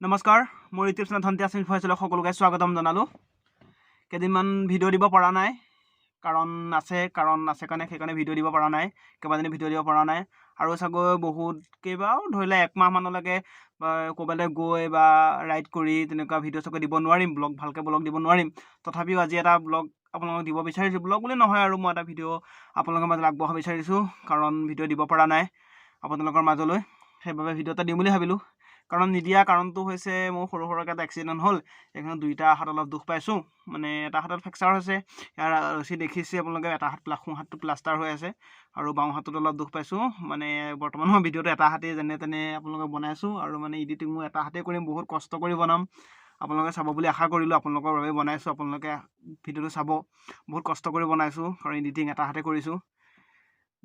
নমস্কাৰ, মোৰ YouTube channel Dhanti Assamese ভইচলৈ সকলোকে স্বাগতম জনালোঁ। কেইদিনমান ভিডিঅ' দিব পৰা নাই, কাৰণ আছে, কাৰণ আছে কাৰণে সেইকাৰণে ভিডিঅ' দিব পৰা নাই। কেইবাদিনো ভিডিঅ' দিব পৰা নাই আৰু চাগৈ বহুত কেইবাও ধৰি লওক একমাহ মানলৈকে ক'ৰবালৈ গৈ বা ৰাইড কৰি তেনেকুৱা ভিডিঅ' চাগৈ দিব নোৱাৰিম, ব্লগ ভালকৈ ব্লগ দিব নোৱাৰিম। তথাপিও আজি এটা ব্লগ আপোনালোকক দিব বিচাৰিছোঁ। ব্লগ বুলি নহয় আৰু মই এটা ভিডিঅ' আপোনালোকৰ মাজলৈ আগবঢ়াব বিচাৰিছোঁ, কাৰণ ভিডিঅ' দিব পৰা নাই আপোনালোকৰ মাজলৈ, সেইবাবে ভিডিঅ' এটা দিম বুলি ভাবিলোঁ। কাৰণ নিদিয়া কাৰণটো হৈছে মোৰ সৰু সুৰাকৈ এটা এক্সিডেণ্ট হ'ল। সেইকাৰণে দুইটা হাত অলপ দুখ পাইছোঁ, মানে এটা হাতত ফ্ৰেকচাৰ হৈছে, ইয়াৰ ৰছী দেখিছে আপোনালোকে, এটা হাত সোঁ হাতটো প্লাষ্টাৰ হৈ আছে আৰু বাওঁ হাতত অলপ দুখ পাইছোঁ। মানে বৰ্তমান মই ভিডিঅ'টো এটা হাতেই যেনে তেনে আপোনালোকে বনাইছোঁ আৰু মানে এডিটিং মই এটা হাতেই কৰিম, বহুত কষ্ট কৰি বনাম। আপোনালোকে চাব বুলি আশা কৰিলোঁ, আপোনালোকৰ বাবে বনাইছোঁ, আপোনালোকে ভিডিঅ'টো চাব। বহুত কষ্ট কৰি বনাইছোঁ কাৰণ এডিটিং এটা হাতে কৰিছোঁ,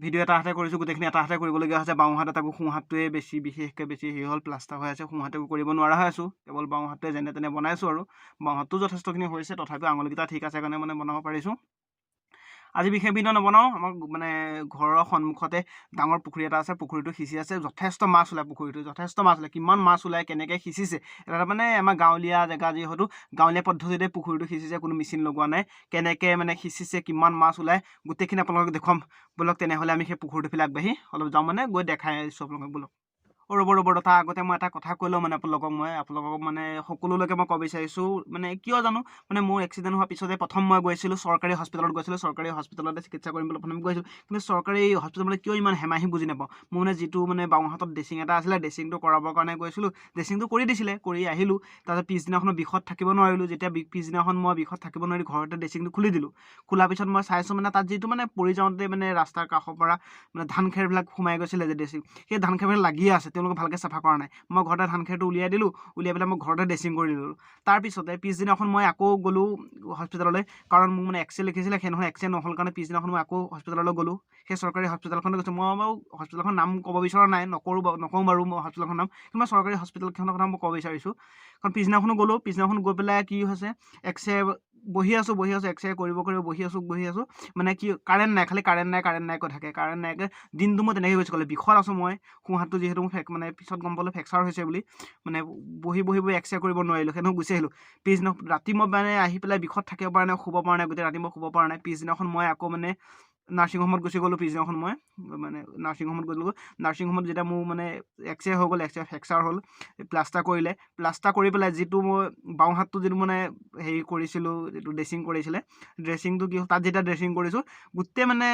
ভিডিঅ' এটা হাতে কৰিছোঁ, গোটেইখিনি এটা হাতে কৰিবলগীয়া হৈছে। বাওঁ হাতত আকৌ সোঁ হাতটোৱে বেছি বিশেষকৈ বেছি হেৰি হ'ল, প্লাষ্টাৰ হৈ আছে, সোঁ হাতেও কৰিব নোৱাৰা হৈ আছোঁ, কেৱল বাওঁ হাতটোৱে যেনে তেনে বনাইছোঁ আৰু বাওঁ হাতটো যথেষ্টখিনি হৈছে, তথাপিও আঙুলিকেইটা ঠিক আছে কাৰণে মানে বনাব পাৰিছোঁ। আজি বিশেষ ভিডিঅ' নবনাওঁ। আমাৰ মানে ঘৰৰ সন্মুখতে ডাঙৰ পুখুৰী এটা আছে, পুখুৰীটো সিঁচি আছে, যথেষ্ট মাছ ওলায়, পুখুৰীটো যথেষ্ট মাছ ওলায়। কিমান মাছ ওলায়, কেনেকৈ সিঁচিছে, এটা মানে আমাৰ গাঁৱলীয়া জেগা যিহেতু গাঁৱলীয়া পদ্ধতিতে পুখুৰীটো সিঁচিছে, কোনো মেচিন লগোৱা নাই, কেনেকৈ মানে সিঁচিছে, কিমান মাছ ওলায়, গোটেইখিনি আপোনালোকক দেখুৱাম। ব'লক তেনেহ'লে আমি সেই পুখুৰীটোৰ ফালে আগবাঢ়ি অলপ যাওঁ, মানে গৈ দেখাই আহিছোঁ আপোনালোকক। ব'লক। অ' ৰ'ব ৰ'ব, তাৰ আগতে মই এটা কথা কৈ লওঁ, মানে আপোনালোকক মই আপোনালোকক মানে সকলোলৈকে মই ক'ব বিচাৰিছোঁ, মানে কিয় জানো মানে মোৰ এক্সিডেণ্ট হোৱাৰ পিছতে প্ৰথম মই গৈছিলোঁ চৰকাৰী হস্পিটেলত গৈছিলোঁ, চৰকাৰী হস্পিটেলতে চিকিৎসা কৰিম বুলি প্ৰথম গৈছিলোঁ। কিন্তু চৰকাৰী হস্পিটেলত মানে কিয় ইমান হেমাহি বুজি নাপাওঁ। মোৰ মানে যিটো মানে বাওঁ হাতত ড্ৰেছিং এটা আছিলে, ড্ৰেছিংটো কৰাবৰ কাৰণে গৈছিলোঁ, ড্ৰেছিংটো কৰি দিছিলে, কৰি আহিলোঁ। তাৰপিছত পিছদিনাখনো বিষত থাকিব নোৱাৰিলোঁ, যেতিয়া পিছদিনাখন মই বিষত থাকিব নোৱাৰি ঘৰতে ড্ৰেছিংটো খুলি দিলোঁ। খোলাৰ পিছত মই চাইছোঁ মানে তাত যিটো মানে পৰি যাওঁতে মানে ৰাস্তাৰ কাষৰ পৰা মানে ধান খেৰবিলাক সোমাই গৈছিলে যে ড্ৰেছিং, সেই ধান খেৰবিলাক লাগিয়ে আছে, তেওঁলোকে ভালকৈ চাফা কৰা নাই। মই ঘৰতে ধান খেৰটো উলিয়াই দিলোঁ, উলিয়াই পেলাই মই ঘৰতে ড্ৰেছিং কৰি দিলোঁ। তাৰপিছতে পিছদিনাখন মই আকৌ গ'লোঁ হস্পিটেললৈ, কাৰণ মোক মানে এক্সৰে লিখিছিলে, সেইদিনাখন এক্সৰে নহ'ল কাৰণে পিছদিনাখন মই আকৌ হস্পিটেললৈ গ'লোঁ, সেই চৰকাৰী হস্পিটেলখনলৈ গৈছোঁ। মই বাৰু হস্পিটেলখনৰ নাম ক'ব বিচৰা নাই, নকৰোঁ বাৰু, নকওঁ বাৰু মই হস্পিটেলখনৰ নাম, কিন্তু মই চৰকাৰী হস্পিটেলখনৰ কথা মই ক'ব বিচাৰিছোঁ। কাৰণ পিছদিনাখনো গ'লোঁ, পিছদিনাখন গৈ পেলাই কি হৈছে, এক্সৰে বহি আছোঁ, বহি আছোঁ, এক্সৰে কৰিব কৰিব বহি আছোঁ, বহি আছোঁ, মানে কি কাৰেণ্ট নাই, খালি কাৰেণ্ট নাই, কাৰেণ্ট নাই কৈ থাকে, কাৰেণ্ট নাই কৈ দিনটো মই তেনেকৈ গৈছোঁ। ক'লে বিষত আছোঁ মই, সোঁ হাতটো যিহেতু মোৰ মানে পিছত গম পালোঁ ফ্ৰেকচাৰ হৈছে বুলি, মানে বহি বহি বহি এক্সৰে কৰিব নোৱাৰিলোঁ, সেইদিনা গুচি আহিলোঁ। পিছদিনা ৰাতি মই মানে আহি পেলাই বিষত থাকিব পৰা নাই, শুব পৰা নাই, গোটেই ৰাতি মই শুব পৰা নাই। পিছদিনাখন মই আকৌ মানে নাৰ্ছিং হোমত গুচি গ'লোঁ। পিছদিনাখন মই মানে নাৰ্ছিং হোমত গ'লোঁ, নাৰ্ছিং হোমত যেতিয়া মোৰ মানে এক্সৰে হৈ গ'ল, এক্সৰে ফ্ৰেকচাৰ হ'ল, প্লাষ্টাৰ কৰিলে, প্লাষ্টাৰ কৰি পেলাই যিটো মই বাওঁ হাতটো যিটো মানে হেৰি কৰিছিলোঁ, যিটো ড্ৰেছিং কৰিছিলে, ড্ৰেছিংটো কি হ'ল, তাত যেতিয়া ড্ৰেছিং কৰিছোঁ গোটেই মানে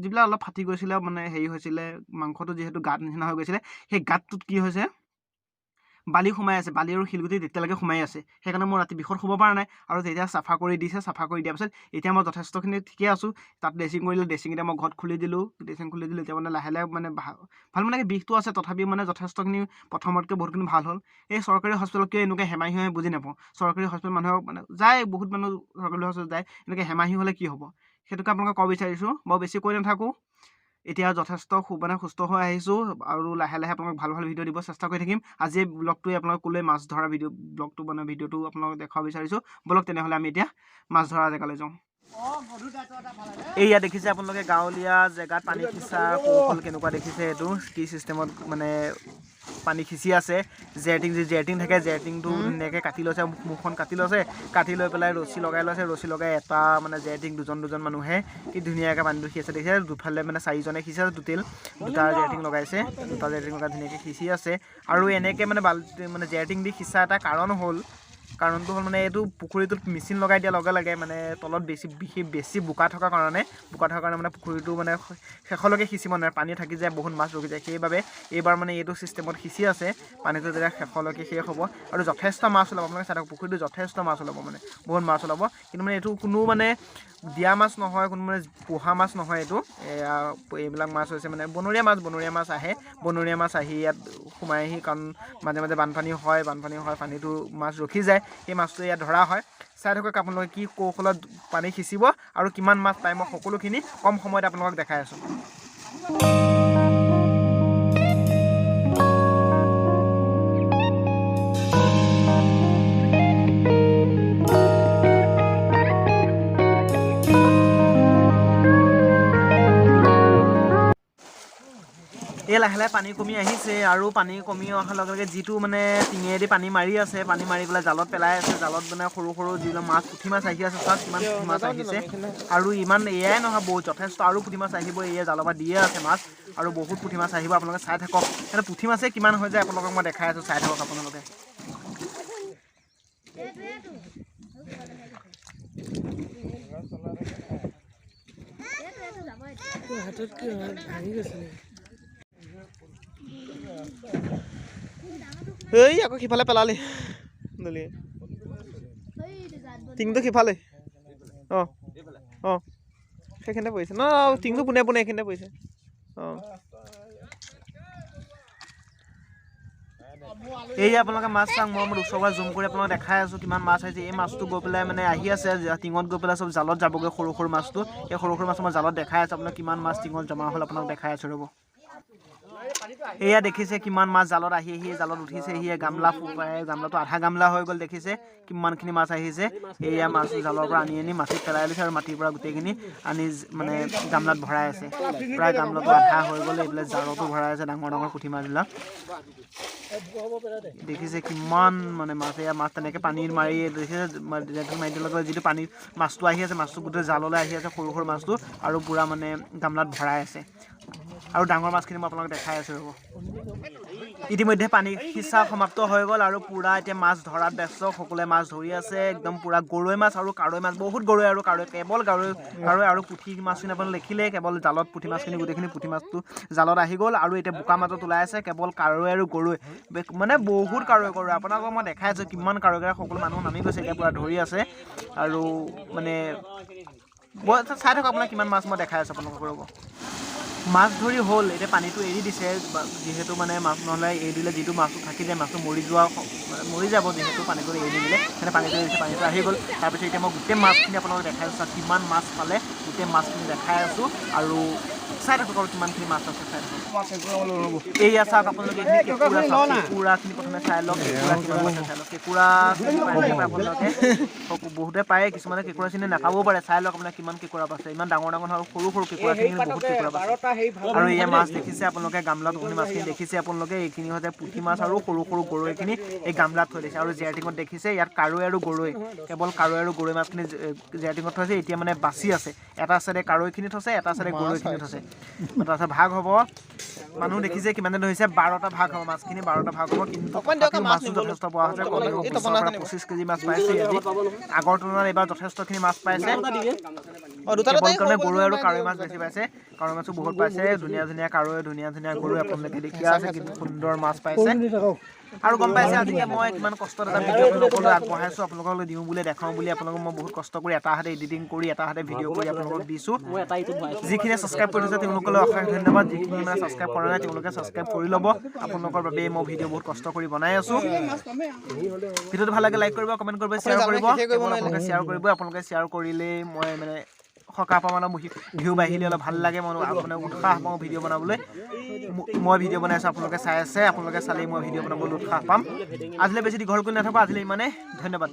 যিবিলাক অলপ ফাটি গৈছিলে, মানে হেৰি হৈছিলে, মাংসটো যিহেতু গাঁত নিচিনা হৈ গৈছিলে, সেই গাঁতটোত কি হৈছে, বালি সোমাই আছে, বালি আৰু শিলগুটি তেতিয়ালৈকে সোমাই আছে, সেইকাৰণে মই ৰাতি বিষত শুব পৰা নাই। আৰু তেতিয়া চাফা কৰি দিছে, চাফা কৰি দিয়াৰ পিছত এতিয়া মই যথেষ্টখিনি ঠিকে আছোঁ। তাত ড্ৰেছিং কৰিলে, ড্ৰেছিং এতিয়া মই ঘৰত খুলি দিলোঁ, ড্ৰেছিং খুলি দিলোঁ, এতিয়া মানে লাহে লাহে মানে ভাল, মানে বিষটো আছে তথাপিও মানে যথেষ্টখিনি প্ৰথমতকৈ বহুতখিনি ভাল হ'ল। এই চৰকাৰী হস্পিটেলত কিয় এনেকুৱা হেমাহি হয় বুজি নাপাওঁ। চৰকাৰী হস্পিটেল মানুহক মানে যায়, বহুত মানুহ চৰকাৰী হস্পিটেল যায়, এনেকৈ হেমাহি হ'লে কি হ'ব, সেইটোকে আপোনালোকক ক'ব বিচাৰিছোঁ। মই বেছি কৈ নাথাকোঁ, এতিয়া যথেষ্ট মানে সুস্থ হৈ আহিছোঁ আৰু লাহে লাহে আপোনালোকক ভাল ভাল ভিডিঅ' দিব চেষ্টা কৰি থাকিম। আজি এই ব্লগটোৱে আপোনালোকক ক'লোৱে মাছ ধৰা ভিডিঅ' ব্লগটো মানে ভিডিঅ'টো আপোনালোকক দেখুৱাব বিচাৰিছোঁ। ব'লক তেনেহ'লে আমি এতিয়া মাছ ধৰা জেগালৈ যাওঁ। এইয়া দেখিছে আপোনালোকে গাঁৱলীয়া জেগাত পানী সিঁচা কৌশল কেনেকুৱা দেখিছে, এইটো কি চিষ্টেমত মানে পানী সিঁচি আছে। জেৰটিং, যি জেৰটিং থাকে, জেৰটিংটো ধুনীয়াকৈ কাটি লৈছে, মুখখন কাটি লৈছে, কাটি লৈ পেলাই ৰছী লগাই লৈছে, ৰছী লগাই এটা মানে জেৰটিং দুজন দুজন মানুহে কি ধুনীয়াকৈ পানীটো সিঁচি আছে দেখিছে। দুফালে মানে চাৰিজনে সিঁচি আছে, টোটেল দুটা জেৰটিং লগাইছে, দুটা জেৰটিং লগাই ধুনীয়াকৈ সিঁচি আছে। আৰু এনেকৈ মানে বাল্টি মানে জেৰটিং দি সিঁচা এটা কাৰণ হ'ল, কাৰণটো হ'ল মানে এইটো পুখুৰীটোত মেচিন লগাই দিয়াৰ লগে লগে মানে তলত বেছি বিশেষ বেছি বোকা থকাৰ কাৰণে, বোকা থকাৰ কাৰণে মানে পুখুৰীটো মানে শেষলৈকে সিঁচিব নোৱাৰে, পানী থাকি যায়, বহুত মাছ ৰখি যায়। সেইবাবে এইবাৰ মানে এইটো চিষ্টেমত সিঁচি আছে, পানীটো যেতিয়া শেষলৈকে শেষ হ'ব আৰু যথেষ্ট মাছ ওলাব। আপোনালোকে চাই থাকক, পুখুৰীটো যথেষ্ট মাছ ওলাব, মানে বহুত মাছ ওলাব। কিন্তু মানে এইটো কোনো মানে দিয়া মাছ নহয়, কোনো মানে পোহা মাছ নহয়, এইটো এয়া এইবিলাক মাছ হৈছে মানে বনৰীয়া মাছ। বনৰীয়া মাছ আহে, বনৰীয়া মাছ আহি ইয়াত সোমাই আহি, কাৰণ মাজে মাজে বানপানী হয়, বানপানী হয়, পানীটো মাছ ৰখি যায়, সেই মাছটো ইয়াত ধৰা হয়। চাই থাকক আপোনালোকে কি কৌশলত পানী সিঁচিব আৰু কিমান মাছ পায়, মই সকলোখিনি কম সময়ত আপোনালোকক দেখাই আছোঁ। এই লাহে লাহে পানী কমি আহিছে আৰু পানী কমি অহাৰ লগে লগে যিটো মানে টিঙেদি পানী মাৰি আছে, পানী মাৰি পেলাই জালত পেলাই আছে। জালত মানে সৰু সৰু যিবিলাক মাছ, পুঠি মাছ আহি আছে। চাওক কিমান পুঠি মাছ আহিছে। আৰু ইমান এয়াই নহয়, বহুত যথেষ্ট আৰু পুঠি মাছ আহিব। এয়া জালৰ পৰা দিয়ে আছে মাছ আৰু বহুত পুঠি মাছ আহিব, আপোনালোকে চাই থাকক। কিন্তু পুঠি মাছে কিমান হৈ যায় আপোনালোকক মই দেখাই আছোঁ, চাই থাকক আপোনালোকে। হাতত কি ভাঙি গৈছে? এই আকৌ সিফালে পেলালি দলিয়ে টিংটো সিফালে। অঁ অঁ, সেইখিনিতে পৰিছে ন টিংটো? পোনে পোনে এইখিনিতে পৰিছে। অঁ, এই আপোনালোকে মাছ চাওক, মই মোৰ ওচৰৰ পৰা জুম কৰি আপোনালোকক দেখাই আছোঁ কিমান মাছ আহিছে। এই মাছটো গৈ পেলাই মানে আহি আছে টিঙত গৈ পেলাই চব জালত যাবগৈ। সৰু সৰু মাছটো, এই সৰু সৰু মাছ মই জালত দেখাই আছোঁ আপোনাক কিমান মাছ টিঙত জমা হ'ল, আপোনাক দেখাই আছোঁ ৰ'ব। এয়া দেখিছে কিমান মাছ জালত আহি আহি জালত উঠিছে। সি গামলা, গামলাটো আধা গামলা হৈ গ'ল। দেখিছে কিমানখিনি মাছ আহিছে। এয়া মাছ জালৰ পৰা আনি আনি মাটিত পেলাই লৈছে আৰু মাটিৰ পৰা গোটেইখিনি আনি মানে গামলাত ভৰাই আছে। প্ৰায় গামলাটো আধা হৈ গ'ল। এইবিলাক জালতো ভৰাই আছে ডাঙৰ ডাঙৰ পুঠি মাছবিলাক। দেখিছে কিমান মানে মাছ। এয়া মাছ তেনেকৈ পানী মাৰি দেখিছে, মাৰি দিয়াৰ লগে লগে যিটো পানী মাছটো আহি আছে, মাছটো গোটেই জাললৈ আহি আছে সৰু সৰু মাছটো আৰু পূৰা মানে গামলাত ভৰাই আছে। আৰু ডাঙৰ মাছখিনি মই আপোনালোকক দেখাই আছোঁ ৰ'ব। ইতিমধ্যে পানী সিঁচা সমাপ্ত হৈ গ'ল আৰু পূৰা এতিয়া মাছ ধৰাত ব্যস্ত। সকলোৱে মাছ ধৰি আছে একদম পূৰা গৰৈ মাছ আৰু কাৱৈ মাছ, বহুত গৰৈ আৰু কাৱৈ, কেৱল কাৱৈ কাৱৈ আৰু পুঠি মাছখিনি আপোনালোকে দেখিলে। কেৱল জালত পুঠি মাছখিনি, গোটেইখিনি পুঠি মাছটো জালত আহি গ'ল আৰু এতিয়া বোকা মাজত ওলাই আছে কেৱল কাৱৈ আৰু গৰৈ, মানে বহুত কাৱৈ গৰৈ। আপোনালোকক মই দেখাই আছোঁ কিমান কাৱৈ গৰৈ। সকলো মানুহ নামি গৈছে এতিয়া, পূৰা ধৰি আছে আৰু মানে চাই থাকক আপোনাক কিমান মাছ মই দেখাই আছোঁ আপোনালোকক ৰ'ব। মাছ ধৰি হ'ল, এতিয়া পানীটো এৰি দিছে যিহেতু মানে মাছ নহ'লে এৰি দিলে যিটো মাছটো থাকি যায় মাছটো মৰি যোৱা মৰি যাব, যিহেতু পানীটো এৰি নিদিলে সেইকাৰণে পানীটো এৰি দিছে, পানীটো আহি গ'ল। তাৰপিছত এতিয়া মই গোটেই মাছখিনি আপোনালোকক দেখাই আছোঁ, কিমান মাছ পালে গোটেই মাছখিনি দেখাই আছোঁ আৰু চাই থাকক আৰু কিমানখিনি মাছ আছে চাই থাকক। এইয়া চাওক আপোনালোকে এইখিনি কেঁকুৰা চাওক, কেঁকুৰাখিনি প্ৰথমে চাই লওক, কেঁকুৰা কিমান আছে চাই লওক। কেঁকুৰা আপোনালোকে বহুতে পায়, কিছুমানে কেঁকুৰা চিনি নাপাবও পাৰে। চাই লওক আপোনালোকে কিমান কেঁকুৰা পাইছে, ইমান ডাঙৰ ডাঙৰ আৰু সৰু সৰু কেঁকুৰাখিনি বহুত কেঁকুৰা পাইছে। আৰু এয়া মাছ দেখিছে আপোনালোকে গামলাত উঠি মাছখিনি দেখিছে আপোনালোকে। এইখিনি হৈছে পুঠি মাছ আৰু সৰু সৰু গৰৈখিনি এই গামলাত থৈ দিছে। আৰু জেৰটিঙত দেখিছে ইয়াত কাৱৈ আৰু গৰৈ, কেৱল কাৱৈ আৰু গৰৈ মাছখিনি জেৰটিঙত থৈছে। এতিয়া মানে বাচি আছে, এটা চাইডে কাৱৈখিনি থৈছে, এটা চাইডে গৰৈখিনি থৈছে, তাৰপিছত ভাগ হ'ব। মানুহ দেখিছে কিমানে ধৰিছে, 12টা ভাগ হ'ব মাছখিনি, 12টা ভাগ হ'ব। কিন্তু মাছো যথেষ্ট পোৱা হৈছে, কমেও 20ৰ পৰা 25 কেজি মাছ পাইছে আজি। আগৰ তুলনাত এইবাৰ যথেষ্টখিনি মাছ পাইছে। কেৱল কাৰণে গৰৈ আৰু কাৱৈ মাছ বেছি পাইছে, কাৱৈ মাছো বহুত পাইছে। ধুনীয়া ধুনীয়া কাৱৈ, ধুনীয়া ধুনীয়া গৰৈ আপোনালোকে দেখি আছে, কিন্তু সুন্দৰ মাছ পাইছে। আৰু গম পাইছে আজিকে মই কিমান কষ্টত এটা ভিডিঅ' আপোনালোকলৈ আগবঢ়াইছোঁ, আপোনালোকলৈ দিওঁ বুলি দেখাওঁ বুলি আপোনালোকক মই বহুত কষ্ট কৰি এটা হাতে এডিটিং কৰি এটা হাতে ভিডিঅ' কৰি আপোনালোকক দিছোঁ। যিখিনিয়ে ছাবস্ক্ৰাইব কৰি থৈছে তেওঁলোকলৈ অশেষ ধন্যবাদ, যিখিনি মানে ছাবস্ক্ৰাইব কৰা নাই তেওঁলোকে ছাবস্ক্ৰাইব কৰি ল'ব। আপোনালোকৰ বাবে মই ভিডিঅ' বহুত কষ্ট কৰি বনাই আছোঁ। ভিডিঅ'টো ভাল লাগে লাইক কৰিব, কমেণ্ট কৰিব, শ্বেয়াৰ কৰিব। আপোনালোকে শ্বেয়াৰ কৰিব, আপোনালোকে শ্বেয়াৰ কৰিলেই মই মানে সকাহ পাওঁ, মানে ভিউ বাঢ়িলে অলপ ভাল লাগে, মই মানে উৎসাহ পাওঁ ভিডিঅ' বনাবলৈ। মই ভিডিঅ' বনাই আছোঁ, আপোনালোকে চাই আছে, আপোনালোকে চালেই মই ভিডিঅ' বনাবলৈ উৎসাহ পাম। আজিলৈ বেছি দীঘল কৰি নাথাকোঁ, আজিলৈ ইমানেই, ধন্যবাদ।